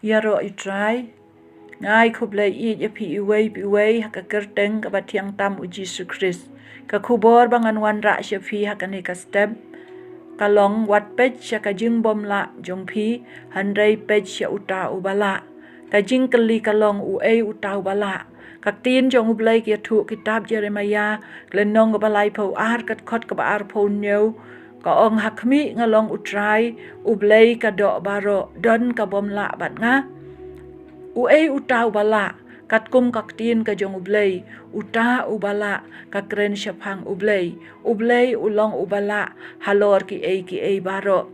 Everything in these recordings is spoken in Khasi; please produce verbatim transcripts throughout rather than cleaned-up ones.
Ïaroh ïa u Trai. Nga ai khublei ïa phi iwei pa iwei ha ka kyrteng kaba thiang tam u Jisu Khrist. Ka khubor ba ngan wanrah sha phi ha kane ka step ka long: wat peit sha ka jingbymlah jong phi, hynrei peit sha uta uba lah. Ka jingkylli ka long: uei uta uba lah? Ka ktien jong U Blei ka ïathuh, kitab Jeremaïah, lynnong kaba laiphew ar, ka dkhot kaba arphew hynñiew, ka ong: Ha khmih, nga long U Trai U Blei ka doh baroh, don ka bymlah bad nga. Uei uta uba lah? Katkum ka ktien ka jong U Blei, uta uba lah ka kren shaphang U Blei. U Blei u long uba lah halor kiei kiei baroh.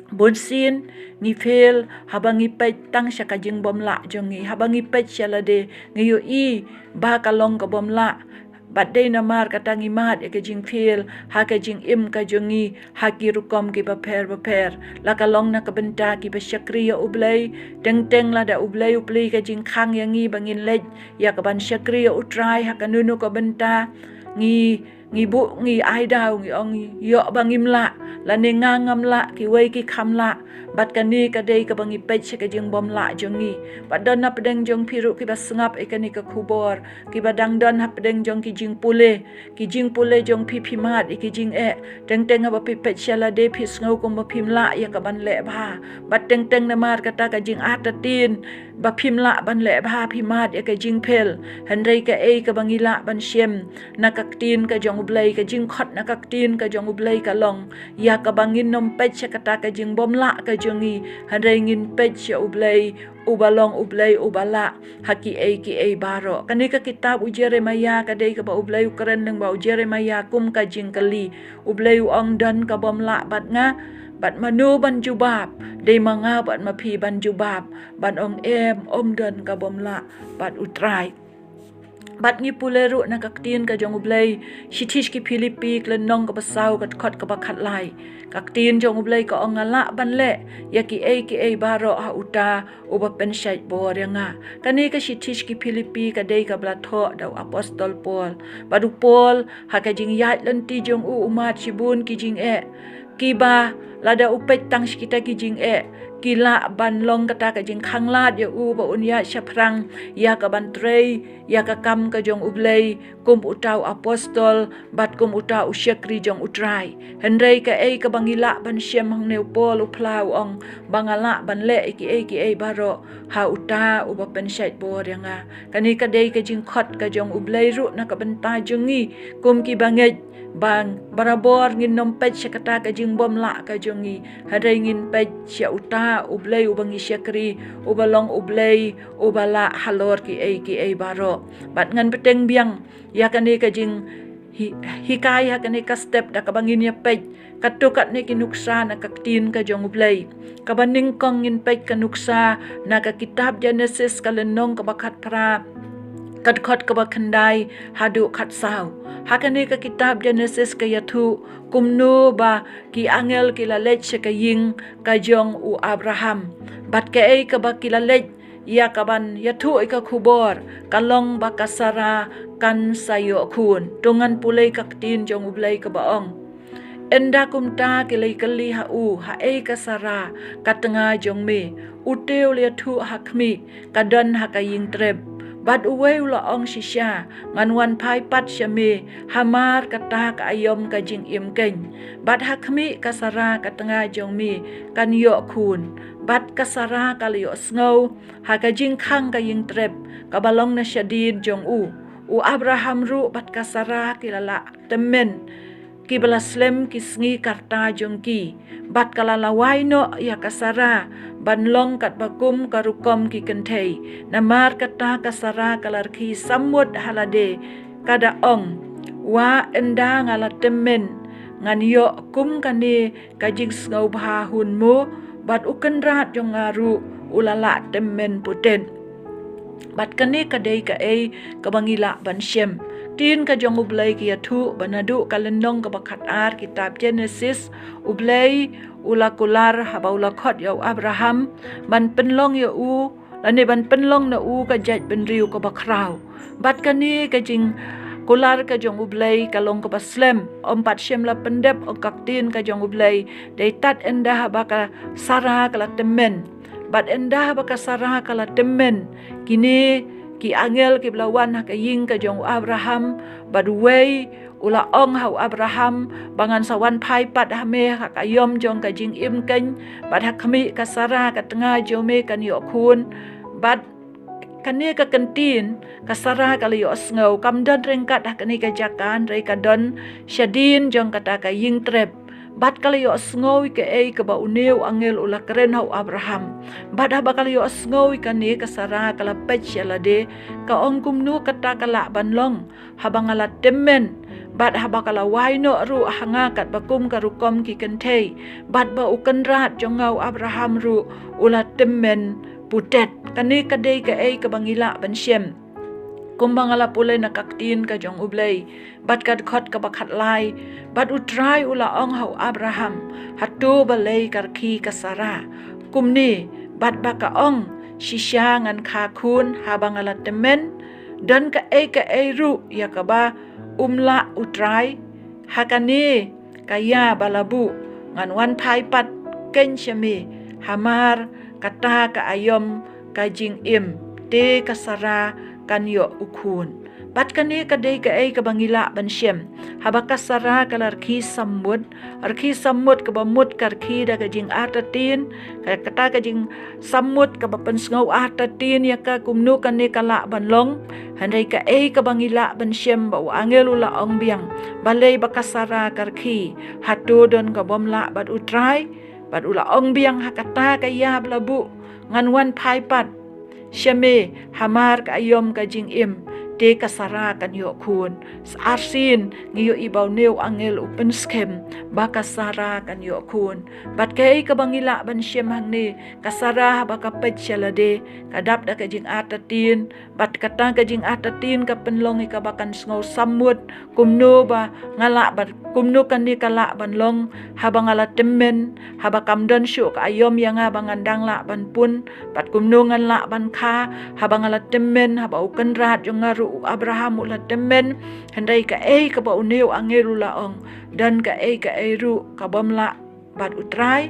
Bunsien ngi fail haba ngi peit tang sha ka jingbymlah jong ngi. Haba ngi peit sha lade, ngi ïohi ba ka long ka bymlah. Bad dei namar kata ngi mad ïa ka jingfail ha ka jingim ka jong ngi ha ki rukom kiba pher bapher. La ka long na ka bynta kiba shakri ïa U Blei. Teng teng lada U Blei u plie ka jingkhang ïa ngi ba ngin leit ïa kaban shakri ïa U Trai ha kano kano ka bynta, ngi, ngi buh, ngi ai daw, ngi ong, ïoh ba ngim lah, lane nga ngam lah, kiwei ki kham lah. Bad kane ka dei kaba ngi peit sha ka jingbymlah jong ngi. Bad don na pdeng jong phi ruh kiba sngap ïa kane ka khubor, kiba dang don ha pdeng jong ki jingpule. Ki jingpule jong phi, phi mad ïa ki jingeh. Teng teng haba phi peit sha lade, phi sngew kumba phim lah ïa kaban leh bha. Bad teng teng namar kata ka jingartatien ba phim lah ban leh bha, phi mad ïa ka jingfail. Hynrei kaei kaba ngi lah ban shem na ka ktien ka jong U Blei, ka jingkhot na ka ktien ka jong U Blei ka long, ïa kaba ngin nym peit sha kata ka jingbymlah ka jong ngi, hynrei ngin peit sha U Blei uba long U Blei uba lah ha kiei kiei baroh. Kane ka kitab u Jeremaïah ka dei kaba U Blei u kren lyngba u Jeremaïah kum ka jingkylli. U Blei u ong: Don ka bymlah bad nga, bad mano ban jubab? Dei ma nga bad ma phi ban jubab, ban ong: Em, ym don ka bymlah bad U Trai. Bad ngi pule ruh na ka ktien ka jong U Blei, shithi sha ki Philippi, ka lynnong kaba saw, ka dkhot kaba khatlai. Ka ktien jong U Blei ka ong: Nga lah ban leh ïa kiei kiei baroh ha uta uba pynshait bor ïa nga. Kane ka shithi sha ki Philippi ka dei kaba la thoh da u apostol Paul. Bad u Paul, ha ka jingïaid lynti jong u, u mad shibun ki jingeh, kiba lada u peit tang sha kita ki jingeh, ki lah ban long kata ka jingkhanglad ïa u ba un ïaid shaphrang ïa kaban trei ïa ka kam ka jong U Blei kum uta u apostol bad kum uta u shakri jong U Trai. Hynrei kaei kaba ngi lah ban shem hangne, u Paul u phla, u ong ba: Nga lah ban leh ïa kiei kiei baroh ha uta uba pynshait bor ïa nga. Kane ka dei ka jingkhot ka jong U Blei ruh na ka bynta jong ngi kum kiba ngeit, ba barabor ngin nym peit sha kata ka jingbymlah ka jong ngi, hynrei ngin peit sha uta U Blei uba ngi shakri, uba long U Blei uba lah halor kiei kiei baroh. Bad ngan bteng biang ïa kane ka jing hi-, hikai ha kane ka step da kaba ngin ïa peit katto katne ki nuksa na ka ktien ka jong U Blei. Kaba nyngkong ngin peit ka nuksa na ka kitab Genesis, ka lynnong kaba khatphra, ka dkhot kaba khyndai haduh khatsaw. Ha kane ka kitab Genesis ka ïathuh kumno ba ki angel ki la leit sha ka ïing ka jong u Abraham. Bad kaei kaba ki la leit ïa kaban ïathuh ïa ka khubor, ka long ba ka Sara kan sa ïoh khun. To ngan pule ka ktien jong U Blei kaba ong: Ynda kumta ki la ïakylli ha u: Haei ka Sara ka tnga jong me? Uta u la ïathuh: Ha khmih, ka don ha ka ïing trep. Bad uwei u la ong: Shisha, ngan wan phai pat sha me, hamar kata ka aïom ka jingim keiñ. Bad ha khmih, ka Sara ka tnga jong me kan ïoh khun. Bad ka Sara ka la ïohsngew ha ka jingkhang ka ïing trep kaba long na shadien jong u. U Abraham ruh bad ka Sara ki la lah tymmen, kiba la slem ki sngi ka rta jong ki. Bad ka la lawei noh ïa ka Sara ban long katba kum ka rukom ki kynthei. Namar kata ka Sara ka la rkhie samut ha lade, ka da ong: Wah, ynda nga la tymmen, ngan ïoh kum kane ka jingsngewbha hun mo? Bad U Kynrad jong nga ruh u la lah tymmen putet. Bad kane ka dei kaei kaba ngi lah ban shem. Ktien ka jong U Blei ka ïathuh ba naduh ka lynnong kaba khatar kitab Genesis, U Blei u la kular haba u la khot ïa u Abraham ban pynlong ïa u, lane ban pynlong na u ka jaitbynriew kaba khraw. Bad kane ka jingkular ka jong U Blei ka long kaba slem, ym pat shym la pyndep, ong ka ktien ka jong U Blei, dei tad ynda haba ka Sara ka la tymmen. Bad ynda ba ka Sara ka la tymmen kine ki angel kiba la wan ha ka ïing ka jong u Abraham, bad uwei u la ong ha u Abraham ba ngan sa wan phai pat ha me ha ka aïom jong ka jingim keiñ, bad ha khmih ka Sara ka tnga jong me kan ïoh khun. Bad kane ka kyntien ka Sara ka la ïohsngew, kam don ryngkat ha kane ka jaka hynrei ka don shadien jong kata ka ïing trep. Bad ka la ïohsngew ïa kaei kaba une u angel u la kren ha u Abraham. Bad haba ka la ïohsngew ïa kane ka Sara ka la peit sha lade, ka ong, kumno kata ka lah ban long haba nga la tymmen, bad haba ka la wai noh ruh ha nga katba kum ka rukom ki kynthei, bad ba u kynrad jong nga u Abraham ruh u la tymmen putet. Kane ka dei kaei kaba ngi lah ban shem kumba nga la pule na ka ktien ka jong U Blei. Bad ka dkhot kaba khatlai, bad U Trai u la ong ha u Abraham, hato balei ka rkhie ka Sara kumne, bad ba ka ong, shisha ngan kha khun haba nga la tymmen? Don kaei kaei ruh ïa kaba um lah U Trai? Ha kane ka ïa ba la buh, ngan wan phai pat keiñ sha me, hamar kata ka aïom ka jingim, te ka Sara kan ïoh u khun. Bad kane ka dei kaei kaba ngi lah ban shem. Haba ka Sara ka la rkhie sammut, rkhie sammut kaba mut ka rkhie da ka jingartatien, ka kata ka jingsammut kaba pynsngew artatien ïa ka, kumno kane ka lah ban long. Hynrei kaei kaba ngi lah ban shem, ba u angel u la ong biang, balei ba ka Sara ka rkhie? Hato don ka bym lah bad U Trai? Bad u la ong biang, ha kata ka ïa ba la buh, ngan wan phai pat sha me, hamar ka aïom ka jingim, te ka Sara kan ïoh khun. Arsien ngi ïohi ba une u angel u pynskhem ba ka Sara kan ïoh khun. Bad kaei kaba ngi lah ban shem hangne, ka Sara haba ka peit sha lade, ka dap da ka jingartatien, bad kata ka jingartatien ka pynlong ïa kaba kan sngew sammut, kumno ba nga lah ban, kumno kane ka lah ban long haba nga la tymmen, haba kam don shuh ka aïom ïa nga ba ngan dang lah ban pun, bad kumno ngan lah ban kha haba nga la tymmen, haba u kynrad jong nga ruh u Abraham u la tymmen. Hynrei kaei kaba une u angel u la ong, don kaei kaei ruh ka bym lah bad U Trai.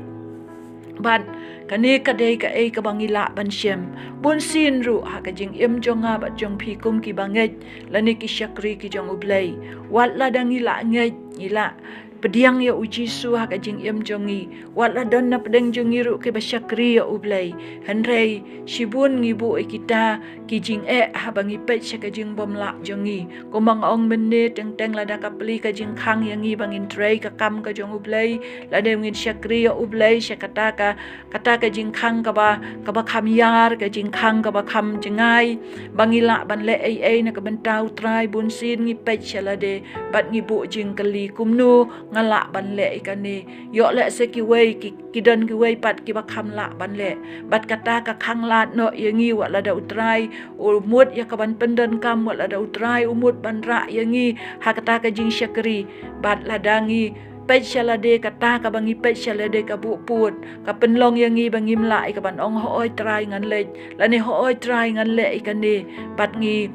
Bad kane ka dei kaei kaba ngi lah ban shem. Bunsien ruh ha ka jingim jong nga bad jong phi kum kiba ngeit lane ki shakri ki jong U Blei, wat lada ngi la ngeit, ngi la pdiang ïa U Jisu ha ka jingim jong ngi, wat la don na pdeng jong ngi ruh kiba shakri ïa U Blei, hynrei shibun ngi buh ïa kita ki jingeh haba ngi peit sha ka jingbymlah jong ngi. Kumba nga ong mynne, teng teng lada ka plie ka jingkhang ïa ngi ba ngin trei ka kam ka jong U Blei, lada ngin shakri ïa U Blei sha kata ka, kata ka jingkhang kaba, kaba kham ïar, ka jingkhang kaba kham jngai, ba ngi lah ban leh ei ei na ka bynta U Trai, bunsien ngi peit sha lade bad ngi buh jingkylli, kumno nga lah ban leh ïa kane? Ïoh lehse kiwei ki, ki don kiwei pat kiba kham lah ban leh. Bad kata ka khanglad noh ïa ngi, wat lada U Trai u mut ïa ka ban pyndonkam, wat lada U Trai u mut ban rah ïa ngi ha kata ka jingshakri. Bad lada ngi peit sha lade, kata kaba ngi peit sha lade ka buh pud, ka pynlong ïa ngi ba ngim lah ïa ka ban ong, hooid Trai ngan leit, lane hooid Trai ngan leh ïa kane. Bad ngi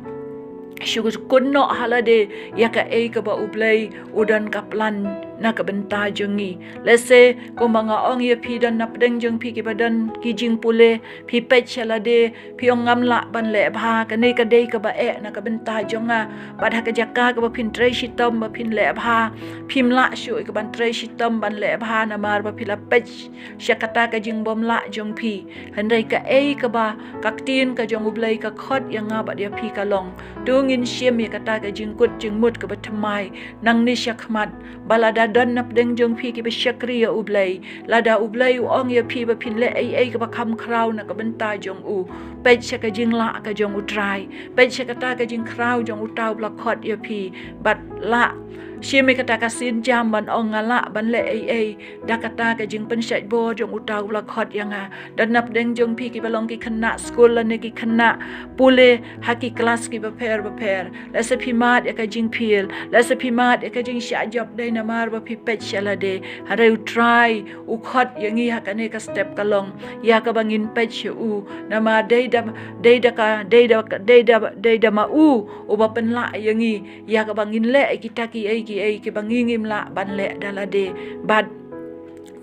shu kut noh ha lade ïa kaei kaba U Blei u don ka plan na ka bynta jong ngi. Lehse kumba nga ong ïa phi, don na pdeng jong phi kiba don ki jingpule, phi peit sha lade, phi ong, ngam lah ban leh bha, kane ka dei kaba eh na ka bynta jong nga. Bad ha ka jaka kaba phin trei shitom ba phin leh bha, phim lah shuh ïa ka ban trei shitom ban leh bha, namar ba phi la peit sha kata ka jingbymlah jong phi. Hynrei kaei kaba ka ktien ka jong U Blei ka khot ïa nga bad ïa phi ka long, to ngin shim ïa kata ka jingkut jingmut kaba thymmai nangne shakhmat, ba lada don na pdeng jong phi kiba shakri ïa U Blei, lada U Blei u ong ïa phi ba phin leh ei ei kaba kham khraw na ka bynta jong u, peit sha ka jinglah ka jong U Trai, peit sha kata ka jingkhraw jong uta uba la khot ïa phi. Bad lah shim ïa kata ka sienjam ban ong, nga lah ban leh ei ei da kata ka jingpynshait bor jong uta uba la khot ïa nga. Don na pdeng jong phi kiba long ki khynnah skul lane ki khynnah pule ha ki klas kiba pher bapher, lehse phi mad ïa ka jingphiel, lehse phi mad ïa ka jingshah jop, dei namar ba phi peit sha lade. Hynrei U Trai u khot ïa ngi ha kane ka step ka long ïa kaba ngin peit sha u, namar dei da, dei da ka, dei da, dei da, dei da ma u uba pynlah ïa ngi ïa kaba ngin leh ïa kita kiei kiei kiba ngi ngim lah ban leh da lade. Bad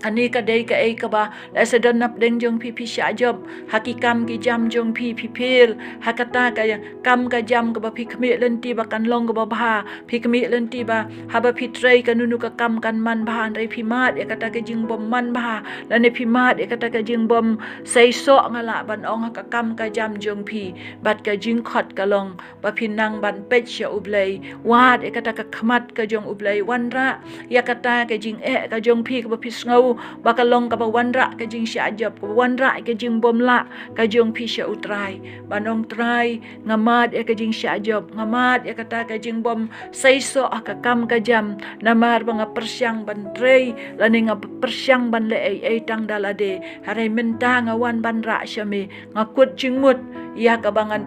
Kane ka dei kaei kaba la sa don napdeng jong phi, phi shah jop ha ki kam ki jam jong phi, phi fail ha kata ka kam ka jam kaba phi khmih lynti ba kan long kaba bha, phi khmih lynti ba haba phi trei ka nunu ka kam kan man bha, hynrei phi mad ïa kata ka jingbym man bha, lane phi mad ïa kata ka jingbym seisoh, nga lah ban ong, ha ka kam ka jam jong phi. Bad ka jingkhot ka long ba phi nang ban peit sha U Blei, wad ïa kata ka khmat ka jong U Blei, wanrah ïa kata ka jingeh ka jong phi kaba phi sngew ba ka long kaba wanrah ka jingshah jop, kaba wanrah ka jingbym lah ka jong phi sha U Trai. Ban ong, Trai, nga mad ïa ka jingshah jop, nga mad ïa kata ka jingbym seisoh ha ka kam ka jam, namar ba nga pyrshang ban trei lane nga pyrshang ban leh ei ei tang da lade. Hynrei mynta nga wan ban rah sha me, nga kut jingmut ïa kaba ngan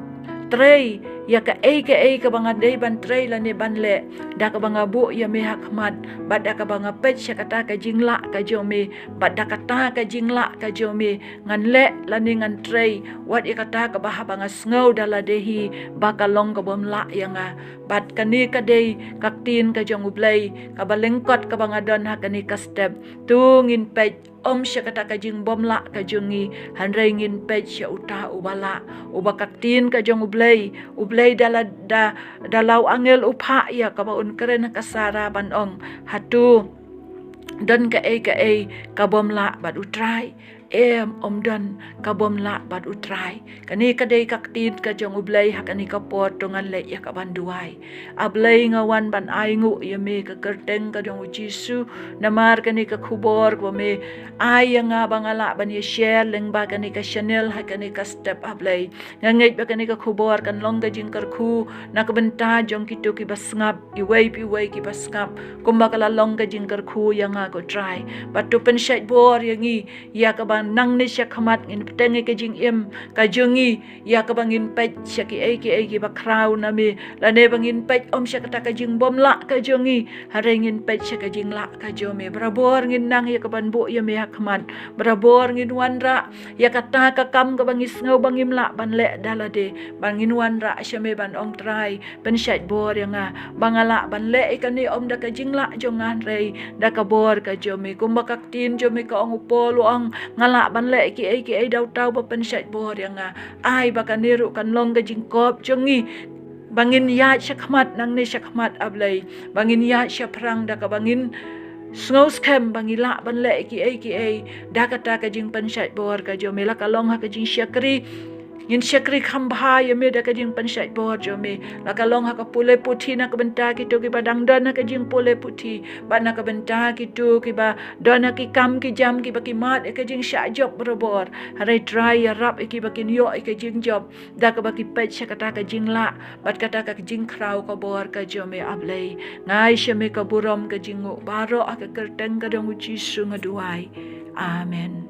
trei, ïa kaei kaei kaba nga dei ban trei lane ban leh, da kaba nga buh ïa me ha khmat, bad da kaba nga peit sha kata ka jinglah ka jong me, bad da kata ka jinglah ka jong me ngan leh lane ngan trei wat ïa kata kaba haba nga sngew da lade hi ba ka long kabym lah ïa nga. Bad kane ka dei ka ktien ka jong U Blei kaba lyngkot kaba nga don ha kane ka step. To ngin peit ym sha kata ka jingbym lah ka jong ngi, hynrei ngin peit sha uta uba lah, uba ka ktien ka jong U Blei, U Blei da la, da, da la u angel u phah ïa ka ba un kren ha ka Sara ban ong, hato don kaei kaei kabym lah bad U Trai? Em, ym don kabym lah bad U Trai. Kane ka dei ka ktien ka jong U Blei ha kane ka por, to ngan leit ïa ka ban duwai. A Blei, nga wan ban ainguh ïa me ka kyrteng ka jong U Jisu, namar kane ka khubor kaba me ai ïa nga ba nga lah ban ïa share lyngba kane ka channel ha kane ka step, a Blei. Nga ngeit ba kane ka khubor kan long ka jingkyrkhu na ka bynta jong kito kiba sngap, iwei pa iwei kiba sngap, kumba ka la long ka jingkyrkhu ïa nga, ko Trai. Bad to pynshait bor ïa ngi, ïa kaba nangne sha khmat ngin bteng ïa ka jingim ka jong ngi, ïa kaba ngin peit sha kiei kiei kiba khraw na me, lane ba ngin peit ym sha kata ka jingbym lah ka jong ngi, hynrei ngin peit sha ka jinglah ka jong me. Barabor ngin nang ïa ka ban buh ïa me ha khmat, barabor ngin wanrah ïa kata ka kam kaba ngi sngew ba ngim lah ban leh da lade, ba ngin wanrah sha me ban ong, Trai, pynshait bor ïa nga ba nga lah ban leh ïa kane ym da ka jinglah jong nga, hynrei da ka bor ka jong me. Kumba ka ktien jong me ka ong, u Paul u ong, nga lah ban leh kiei kiei da uta uba pynshait bor ïa nga. Ai ba kane ruh kan long ka jingkop jong ngi, ba ngin ïaid sha khmat nangne sha khmat, a Blei, ba ngin ïaid shaphrang da kaba ngin sngew skhem ba ngi lah ban leh kiei kiei da kata ka jingpynshait bor ka jong me. La ka long ha ka jingshakri, ngin shakri kham bha ïa me da ka jingpynshait bor jong me. La ka long ha ka pule puthi, na ka bynta kito kiba dang don ha ka jingpule puthi, bad na ka bynta kito kiba don ha ki kam ki jam kiba ki mad ïa ka jingshah jop barabor. Hynrei Trai, ïarap ïa ki ba kin ïoh ïa ka jingjop da kaba ki peit sha kata ka jinglah bad kata ka jingkhraw ka bor ka jong me, a Blei. Nga ai sha me ka burom, ka jingnguh baroh, ha ka kyrteng ka jong U Jisu nga duwai. Amen.